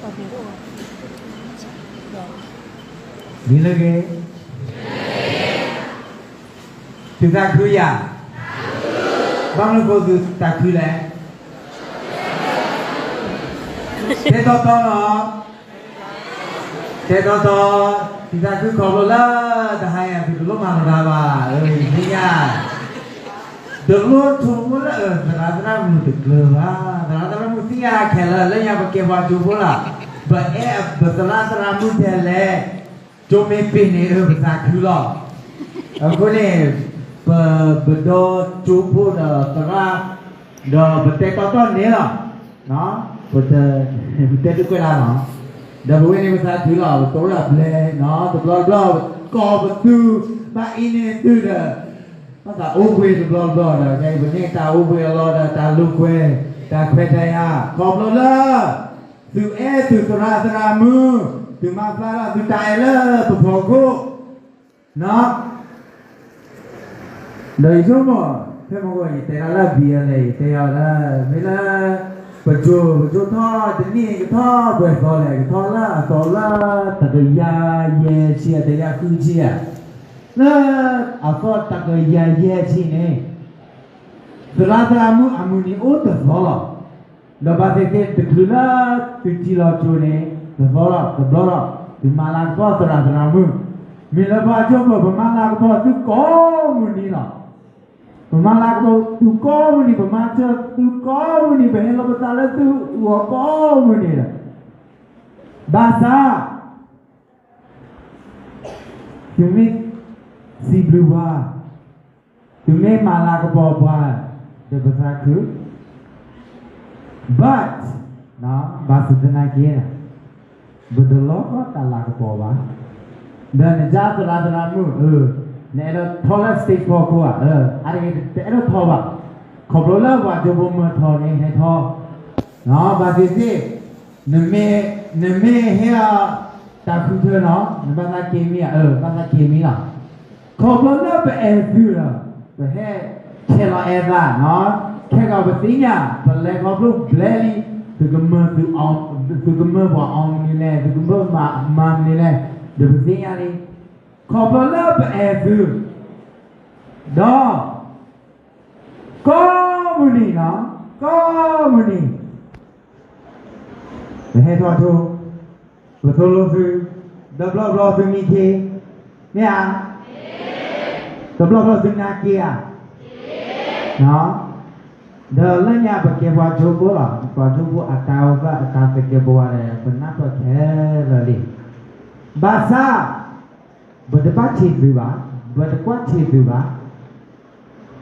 မ့ၢ်လၢဂ့ၤ, သုသးခုယၤ, ဘၣ်မနုၤဃိသုသးခုလဲၣ်. တဲတီတီလီၤ. တဲတီတီ, သုသးခုခီဖျိလၢ တဟါညါသုတလိၣ်မၤလီၤတၢ်ဘၣ်, သ့ၣ်ညါ တလိၣ်ဆိကမိၣ်လၢ သရၣ်သရၣ်မုၣ်တကျၢၤဘၣ်, သရၣ်သရၣ်မုၣ်သ့ၣ်ညါခဲလၢာ် လၢညါပကဲပှၤကၠိဖိလီၤ. ပအဲၣ်ပသရၣ်သရၣ်မုၣ်ဒဲလဲၣ်, ကၠိမ့ၢ်ပ့ၤန့ၣ် ပသးခုလီၤ. အဃိန့ၣ် ပ ပဒီကၠိဖိဒီးသရၣ် ဒီးပတဲတီတီန့ၣ်လီၤ. ပ ပတဲတကွဲးလၢ်လီၤ. ဒီးပဝဲန့ၣ်ပသးခုလီၤ, ပတိၢ်ဒၣ်ဘျဲၣ်နီၤ, တဘျီတဘျီ ကိးပသူ, ဘၣ်အံၤန့ၣ်သုဒီး ဘၣ်သးအိၣ်ဘှံးတဘျီတဘျီဒီး ခဲအံၤပန့ၢ်တၢ်အိၣ်ဘှံးအလီၢ်ဒီး တၢ်လိာ်ကွဲ တၢ်ခွဲးတၢ်ယာ် ခီဖျိလၢ သုအဲၣ်သုသရၣ်သရၣ်မုၣ်, သုမၤဖျါထီၣ်သုတၢ်အဲၣ်လၢပဖီခိၣ် နီၤ. ဒီးယဆိကမိၣ် ဖဲမ့ၢ်ဂီၢ် ယတဲဒၣ်လၢအဘံၣ်အလဲၣ် ယတဲအီၤလၢ မ့ၢ်လၢ ပကၠိ ပကၠိထီၣ်တနံၣ် ကထီၣ်ပှဲၤသီလဲၣ်, ကထီၣ်လၢအသီလၢ တကယၤယဲၢ်ဆံ တကယၤဃုဆံဧါ, လၢအသီတကယၤယဲၢ်ဆံန့ၣ် သရၣ်သရၣ်မုၣ်အမုၢ်နံၤအိၣ်တသီလီၤ. ဒီးဘၣ်သ့ၣ်သ့ၣ် တချုးလၢ သုထံၣ်လီၤကၠိန့ၣ် တသီလီၤ တဘျီလီၤ သုမၤလၤကပီၤသရၣ်သရၣ်မုၣ်, မ့ၢ်လၢပှၤကၠိဖိ ပမၤလၤကပီၤသုကိးမုၢ်နံၤလီၤ. ပမၤလၤကပီၤသုကိးမုၢ်နံၤ, ပမၤစၢၤသုကိးမုၢ်နံၤ, ပဟဲလီၤပသးလၢသုဂီၢ်ကိးမုၢ်နံၤဒီး ဘၣ်ဆၣ် သုမ့ၢ်စံးဘျုးပှၤ, သုမ့ၢ်မၤလၤကပီၤပှၤ, ဒီးပသးခု, but ဘၣ်ဆၣ်သနာ်က့ ပတလီၤကီတၢ်လၤကပီၤဘၣ်. ဒီးနကသရၣ်သရၣ်မုၣ်ဧၢ, နအဲၣ်ဒိးထီၣ်လၢ stage ဖီခိၣ်ဧါ, အါတက့ၢ် တအဲၣ်ဒိးထီၣ်ဘၣ်. ခီဖျိလၢပှၤကၠိဖိမၢထီၣ်န့ၣ် ဟဲထီၣ်, ဘၣ်သ့ၣ်သ့ၣ် နမ့ၢ်ဟ့ၣ်အီၤတၢ်ဃုထၢနီၤ, နဘၣ်သးက့ၤမံဧါ, အၢ ဘၣ်သးက့ၤမံလီၤ. ခီဖျိလၢပအဲၣ်သုဒီး ပဟဲဆဲးလီၤအဲၣ်သးနီၤ, ခဲကီးပသ့ၣ်ညါ ပလဲၤခီဖျိဘျဲၣ်လံ, သုကမၢသု, သုကမၢပှၤအီၤမနုၤလဲၣ်, သုကမၢမၤမနုၤလဲၣ်, ဒီးပသ့ၣ်ညါလံ. ခီဖျိလၢပအဲၣ်သု ဒီး ကိးမုၢ်နံၤနီၤ, ကိးမုၢ်နံၤ ပဟဲထီၣ်ကၠိ, ပသိၣ်လိသု, တဘျီဘျီသုမံခ့, မ့ၢ်ဧါ, တဘျီဘျီသုနာ်က့ဧါ, ဒီးလၢညါပကဲပှၤကၠိဖိလီၤ, ပှၤကၠိဖိအတၢ်အိၣ်သးအတၢ်သကဲးပဝးဒီး ပနၢ်ပၢၢ်ခဲလၢာ်လံ. ဘၣ်ဆၣ် ပတဘၣ်ထံၣ်သုဘၣ်, ပတကွၢ်ထံၣ်သုဘၣ်,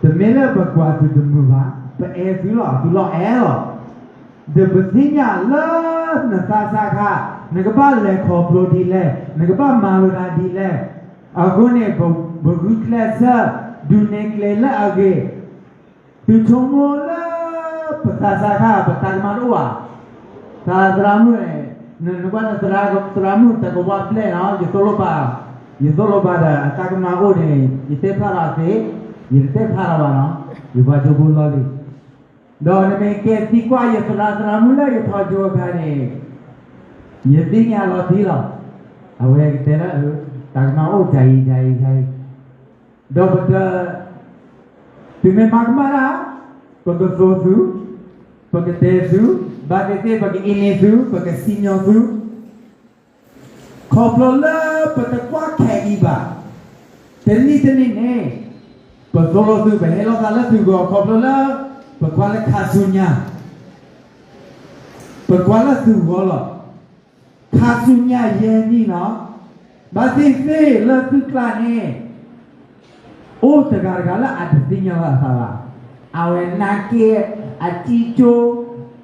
တမ့ၢ်လၢပကွၢ်သုတမုာ်ဘၣ်, ပအဲၣ်သုလီၤ, သုလီၤအဲၣ်လီၤ. ဒီးပသ့ၣ်ညါလၢနသးစၢ်ခါ, နကဘၣ်လဲၤခီဖျိဒ်လဲၣ်, နကဘၣ်မၤလိတၢ်ဒ်လဲၣ်, အဃိန့ၣ် ပဂုာ်ကျဲးစၢး ဒုးနဲၣ်ကျဲလၢအဂ့ၤ သုဆိကမိၣ်လၢ ပသးစၢ်ခါ ပတၢ်ကမၣ်တအိၣ်ဧါ. သရၣ်သရၣ်မုၣ်န့ၣ် နကွၢ်နသရၣ်သရၣ်မုၣ်တၢ်ကဝီၤဘျဲၣ်နီၤ, ယသိၣ်လိဘၣ်, ယသိၣ်လိဘၣ်ဒီး အတၢ်ကမၣ်အိၣ်န့ၣ် ယတဲဖျါထီၣ်သ့, ယတတဲဖျါထီၣ်ဘၣ်နီၤ, ယပှၤကၠိဖိလီၤလံ. ဒီးနမ့ၢ်ကဲသံကွၢ်ယသရၣ်သရၣ်မုၣ်လၢယထီၣ်ကၠိအခါန့ၣ် ယသ့ၣ်ညါလီၤတံၢ်လီၤ. အဝဲကတဲလၢ တၢ်ကမၣ်အိၣ်တၢ်အံၤတၢ်အံၤတၢ်အံၤ, ဒီးပတ, သုမ့ၢ်မၤကမၣ်တၢ်, ပကသိၣ်သု, ပကတဲသု, ဘၣ်သ့ၣ်သ့ၣ် ပက အ့န့ သု, ပကစံၣ်ညီၣ်သု ခီဖျိလၢပတကွၢ်ခဲအံၤဘၣ်, တနံၣ်တနံၣ်န့ၣ် ပသိၣ်လိသု ပဟဲလိာ်သးလၢသုဂီၢ် ခီဖျိလၢ ပကွၢ်လၢခါဆူညါ, ပကွၢ်လၢသုဂီၢ်လီၤ. ခါဆူညါယဲၢ်နံၣ်နီၤ, ဘၣ်သ့ၣ်သ့ၣ်လၢသုကျါန့ၣ် အိၣ်တဂၤတဂၤလၢအတသ့ၣ်ညါလီၤအသးဘၣ်. အဝဲနာ်က့ အစံၣ်ကၠိ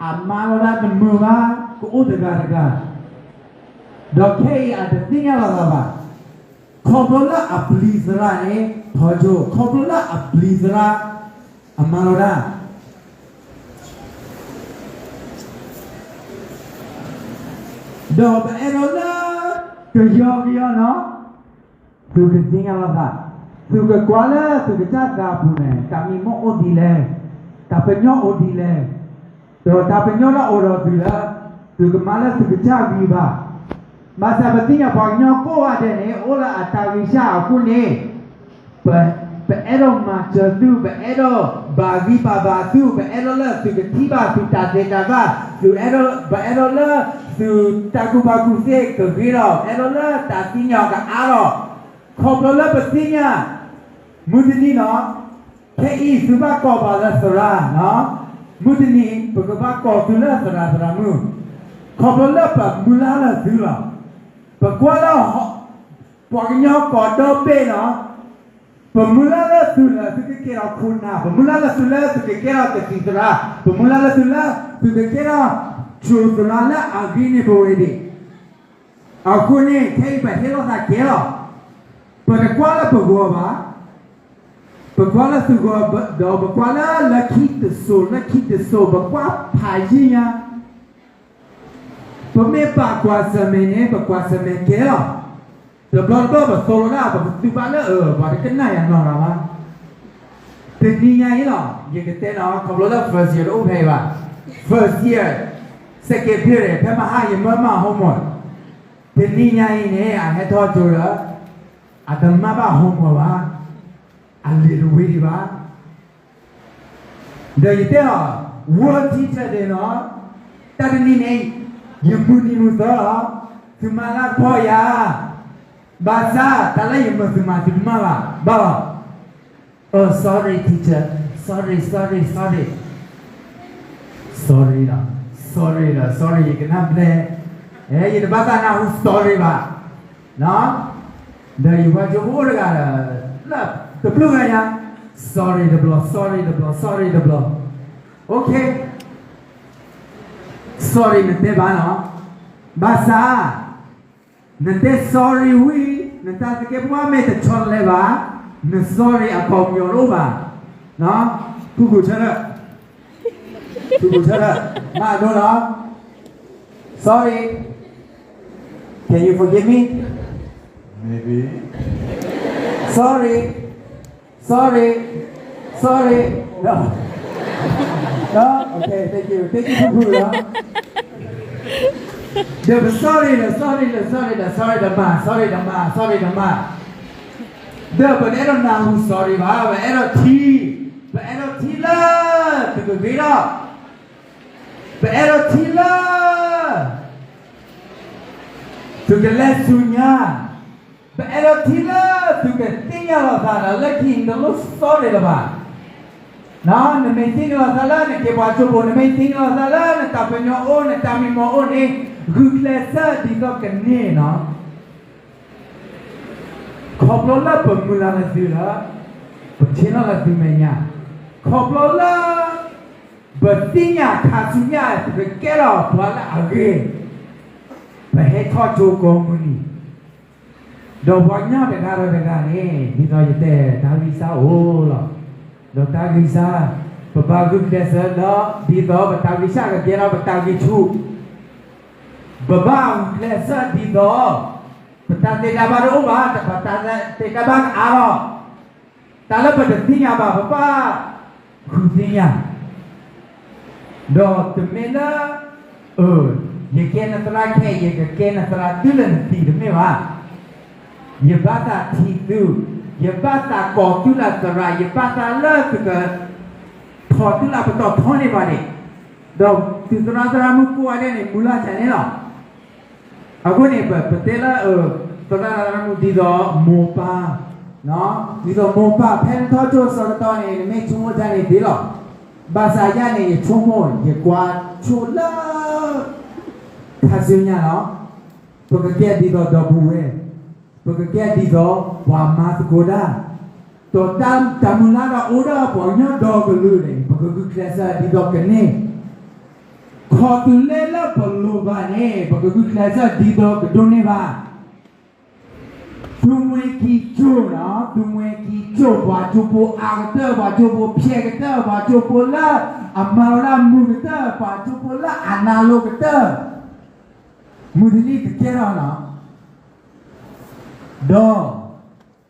အမၤလီၤတၢ်တမုာ်ဘၣ် ကအိၣ်တဂၤတဂၤ, ဒီးခဲအံၤအတသ့ၣ်ညါလီၤအသးဘၣ်. ခီဖျိလၢအပျံၤသရၣ်န့ၣ် ထီကၠိ, ခီဖျိလၢအပျံၤသရၣ် အမၤလီၤတၢ် ဒီးပအဲၣ်ဒိးလၢ ကယီကယီနီၤ, သုကသ့ၣ်ညါလီၤသး, သုကကွၢ်လၢသုကစၢ်သးအပူၤန့ၣ် တၢ်မံမီၢ်အိၣ်ဒ်လဲၣ်, တၢ်ပညိၣ်အိၣ်ဒ်လဲၣ်, ဒီးတၢ်ပညိၣ်ဒၣ်အိၣ်ဒီးသုလၢ သုကမၤလၢသုကစၢ်ဂံၢ်ဘါ, ဘၣ်ဆၣ်ပသ့ၣ်ညါပှၤကညီကိးဂၤဒဲးန့ၣ် အိၣ်လၢအတၢ်ဂံၢ်စၢ်အဃိန့ၣ်, ပ, ပအဲၣ်ဒိးမၤစၢၤသု, ပအဲၣ်ဒိးဘၣ်ဂံၢ်ဘၣ်ဘါသု, ပအဲၣ်ဒိးလၢသုကထံၣ်ဘၣ်သုတၢ်သ့တၢ်ဘၣ်, သုအဲၣ်ဒိး, ပအဲၣ်ဒိးလၢသုတၢ်ကူၣ်ဘၣ်ကူၣ်သ့ကဂ့ၤဒီး ပအဲၣ်ဒိးလၢတၢ်သ့ၣ်ညါကအါဒီး, ခီဖျိလၢပသ့ၣ်ညါ, မုၢ်တနံၤနီၤ, ခဲအံၤသုဘၣ်ကိးပှၤလၢသရၣ်နီၤ, မုၢ်တနံၤ ပကဘၣ်ကိးသုလၢသရၣ်သရၣ်မုၣ်, ခီဖျိလၢပမုၢ်လၢ်လၢသုလီၤ. ပကွၢ်လၢ ပှၤကညီကိးဒီဘ့ၣ်နီၤ, ပမုၢ်လၢ်လၢသုလၢသုကကဲထီၣ်ခိၣ်နၢ်, ပမုၢ်လၢ်လၢသုလၢသုကကဲထီၣ်ကသံၣ်သရၣ်, ပမုၢ်လၢ်လၢသုလၢသုကကဲထီၣ်ကၠိသရၣ်လၢအဂ့ၤန့ၣ်ပဝဲဒၣ်. အဃိန့ၣ် ခဲအံၤပဟ့ၣ်လီၤသးကဲလီၤ. ပတကွၢ်လၢပဂီၤဘၣ်, ပကွၢ်လၢသုဂီၤ, ဒီးပကွၢ်လၢလၢခံတစိၤ, လၢခံတစိၤ ပကွၢ်ဖးယံာ်ညါ, ပမ့ၢ်ပာ်ကွၢ်ဆၢၣ်မဲာ်န့ၣ် ပကွၢ်ဆၢၣ်မဲာ်ကဲလီၤ. တဘျီတဘျီပသိၣ်လိဒၣ် ပကသုးဘၣ်လၢအၢ ပှၤတကနၣ်ယၤနီၢ်နီၢ်ဘၣ်. တနံၤညါအံၤလီၤ, ယကတဲနီၤ ခီဖျိလၢ first year တအိၣ်ဖဲအံၤဘၣ်, first year, second period ဖဲမဟါယမၢမၤ homework, တနံၤညါအံၤန့ၣ် အဟဲထီၣ်ကၠိဒီး အတမၤဘၣ် homework ဘၣ်, အလံာ်တဝံၤဒံးဘၣ်. ဒီးယတဲအီၤ, ဝဲ teacher ဒဲးနီၤ, တၢ်တနံၤန့ၣ် ယမုၢ်နံၤမုၢ်သီလီၤ, သုမၤလၢဖီယၤ, ဘၣ်ဆၣ်တၢ်လၢယမၤသုမၤသုတမၤဘၣ်, ဘၣ်လီၤ. အ sorry teacher, sorry လီၤ, sorry လီၤ, sorry လီၤ, sorry ယကနၣ်ဘျဲ, ယတဘၣ်သးနၢ်ဟူ sorry ဘၣ်. ဒီးယဝၤကၠိဖိအိၣ်တဂၤဒီး, လၢတဘျုးဂၤညါ, sorry တဘျီ, sorry တဘျီ, sorry တဘျီ, okay, sorry နတဲဘၣ်နီၤ, ဘၣ်ဆၣ် နတဲ sorry ဝံၤ နတၢ်သကဲးပဝးမ့ၢ်တဆီတလဲဘၣ်, န sorry အကိာ်ပယီၤတအိၣ်ဘၣ်. ဖုၣ်ကိာ်ဆၢထၢၣ်, ဖုၣ်ကိာ်ဆၢထၢၣ်, မၤဒိနီၤ, sorry, can you forgive me? Maybe. Sorry, sorry, sorry, no, no, okay, thank you, thank you ဖုၣ်ကိာ်လီၤ. ဒီးပ sorry ဒီး sorry ဒီး sorry ဒီး sorry တမၤ, sorry တမၤ, sorry တမၤ, ဒီးပတအဲၣ်ဒိးနၢ်ဟူ sorry ဘၣ်, ပအဲၣ်ဒိးထံ, ပအဲၣ်ဒိးထံလၢသုကဂ့ၤထီၣ်, ပအဲၣ်ဒိးထံလၢသုကလဲၤဆူညါ, ပအဲၣ်ဒိးထံလၢသုကသ့ၣ်ညါလီၤသးဒီး လၢခံနတလိၣ် sorry လၢၤဘၣ်. နမ့ၢ်သ့ၣ်ညါလီၤသးလၢနကဲပှၤကၠိဖိ, နမ့ၢ်သ့ၣ်ညါလီၤသးလၢနတၢ်ပညိၣ်အိၣ်, နတၢ်မံမီၢ်အိၣ်န့ၣ်, ဂုာ်ကျဲးစၢးဒ်သိးကန့ၢ်နီၤ. ခီဖျိလၢပမုၢ်လၢ်လၢသုလၢ, ပဆ့ၣ်နီၤလၢသုမဲာ်ညါ, ခီဖျိလၢပသ့ၣ်ညါခါဆူညါ ပကကဲထီၣ်ပှၤလၢအဂ့ၤ, ပဟဲထီၣ်ကၠိကိးမုၢ်နံၤ, ဒီးပှၤကညီတဂၤဒီးတဂၤန့ၣ် ဒ်သိးယတဲတၢ်ဂံၢ်စၢ်အိၣ်လီၤ. ဒီးတၢ်ဂံၢ်စၢ်, ပဘၣ်ဂုာ်ကျဲးစၢးဒီး ဒ်သိးပတၢ်ဂံၢ်စၢ်ကကဲထီၣ်ပတၢ်ဂံၢ်ဆူၣ်, ပဘၣ်ဂုာ်ကျဲးစၢးဒ်သိး ပတၢ်သ့တၢ်ဘၣ်တအိၣ်ဘၣ်, ပတၢ်သ့တၢ်ဘၣ်ကအါလီၤ. တၢ်လၢပတသ့ၣ်ညါဘၣ် ပဘၣ်ဃုသ့ၣ်ညါ, ဒီးတမ့ၢ်လၢ အၢ, ယကဲနသရၣ်ခဲအံၤ ယကကဲနသရၣ်တုၤလၢနသံတမ့ၢ်ဘၣ်. ယဘၣ်သးထံၣ်သု, ယဘၣ်သးကိးသုလၢသရၣ်, ယဘၣ်သးလၢသုက ထီၣ်သုလၢပတီၢ်ထီန့ၢ်ဘၣ်န့ၣ်, ဒီးသုသရၣ်သရၣ်မုၣ်ကိးဂၤဒဲးန့ၣ် မုၢ်လၢ်တၢ်န့ၣ်လီၤ. အဃိန့ၣ် ပတဲလၢ သရၣ်သရၣ်မုၣ်ဒ်သိးမိၢ်ပၢ်, ဒ်သိးမိၢ်ပၢ် ဖဲနထီၣ်ကၠိဆၢကတီၢ်န့ၣ် နမ့ၢ်ဆိကမိၣ်တၢ်န့ၣ်သ့လီၤ. ဘၣ်ဆၣ်ယၤန့ၣ် ယဆိကမိၣ် ယကွၢ်ဆိလၢ ခါဆူညါလီၤ. ပကကဲဒ်သိးဒီပုၢ်ဝဲၢ်, ပကကဲဒ်သိးပှၤမၤသကိးတၢ်, ဒီးတၢ်မုၢ်လၢ်ဒီးအိၣ်ဒီးပှၤကညီဒီကလုာ်န့ၣ် ပကဂုာ်ကျဲးစၢးဒ်သိးကန့ၢ်, ခီတုၤလၢလၢပလိၣ်ဘၣ်န့ၣ် ပကဂုာ်ကျဲးစၢးဒ်သိးကဒိးန့ၢ်ဘၣ်. သုမှဲခံကၠိ, သုမှဲခံကၠိ, ပှၤကၠိဖိအါကတၢၢ်, ပှၤကၠိဖိဖျဲးကတၢၢ်, ပှၤကၠိဖိလၢအမၤဝဲဒၣ်မုာ်ကတၢၢ်, ပှၤကၠိဖိလၢအနၢ်လိၤကတၢၢ်, မုၢ်တနံၤကကဲထီၣ်လီၤ. ဒီး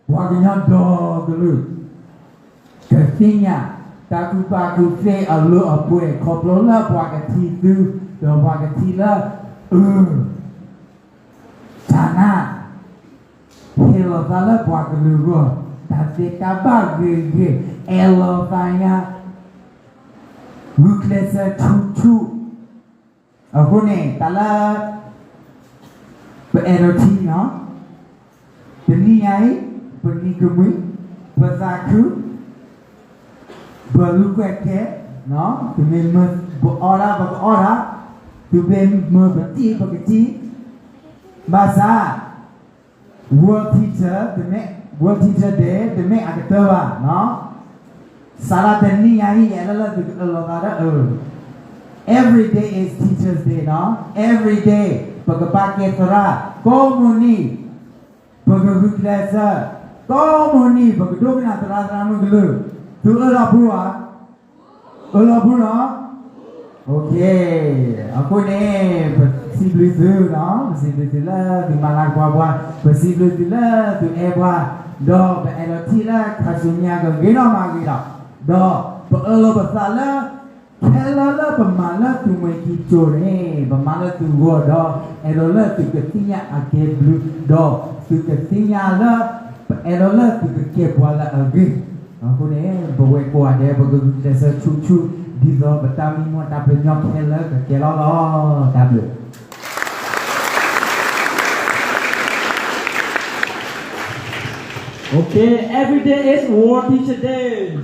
ပှၤကညီဒီကလုာ် ကသ့ၣ်ညါတၢ်ကူၣ်ဘၣ်ကူၣ်သ့အလိၤအပှဲၤ ခီဖျိလၢပှၤကထံၣ်သု, ဒီးပှၤကထံၣ်လၢ အၢ တၢ်နါ ဟ့ၣ်လီၤသးလၢပှၤကလုာ်အဂီၢ်, တၢ်သ့တၢ်ဘၣ်ဂ့ၤဂ့ၤ, အဲၣ်လီၤသးညါ, ဂုာ်ကျဲးစၢးဆူၣ်ဆူၣ်. အဃိန့ၣ် တၢ်လၢ ပအဲၣ်ဒိးထံၣ်န့ၣ်, တနံၤညါအံၤ ပနံၤကမှံ, ပသးခု, ပလူၤကွဲးကဲ, သုမ့ၢ်မၢပအီၣ်ဒၣ် ပကအီၣ်ဒၣ်, သုမ့ၢ်မၢပတံၢ် ပကတံၢ်, ဘၣ်ဆၣ် World Teacher တမ့ၢ်, World Teacher Day တမ့ၢ်အကတၢၢ်ဘၣ်. စးထီၣ်တနံၤညါအံၤ ယအဲၣ်လၢသုကအၢၣ်လီၤသးဒီးအၢ, Every day is Teacher's Day နီၤ. Every day ပကဘၣ်ကဲသရၣ်, ကိးမုၢ်နံၤ ပကဂုာ်ကျဲးစၢး, ကိးမုၢ်နံၤ ပကဒိကနၣ်သရၣ်သရၣ်မုၣ်ကလုာ်. သုအၢၣ်လီၤဘၣ်ဧါ, အၢၣ်လီၤဘၣ်နီၤ. အဃိန့ၣ် ပစံးဘျုးသုနီၤ, ပစံးဘျုးသုလၢသုမၤလၤကပီၤပှၤ, ပစံးဘျုးသုလၢသုအဲၣ်ပှၤ, ဒီးပအဲၣ်ဒိးထံၣ်လၢခါဆူညါကဂ့ၤနီၢ်မးဂ့ၤဒီး, ဒီးပအၢၣ်လီၤပသးလၢ ခဲလၢာ်လၢပမၤလၢသုမှဲၤခံကၠိန့ၣ် ပမၤလၢသုဂီၢ်ဒီး အဲၣ်ဒိးလၢသုကသ့ၣ်ညါအကဲဘျုး, ဒီးသုကသ့ၣ်ညါလၢ ပအဲၣ်ဒိးလၢသုကကဲပှၤလၢအဂ့ၤ. အဃိန့ၣ် ပဝဲကိးဂၤဒဲး ပကဂုာ်ကျဲးစၢးဆူၣ်ဆူၣ် ဒ်သိးပတၢ်မံမီၢ်တၢ်ပညိၣ်ခဲလၢာ်ကကဲလီၤလီၤ. တၢ်ဘျုး. Okay, every day is World Teacher Day.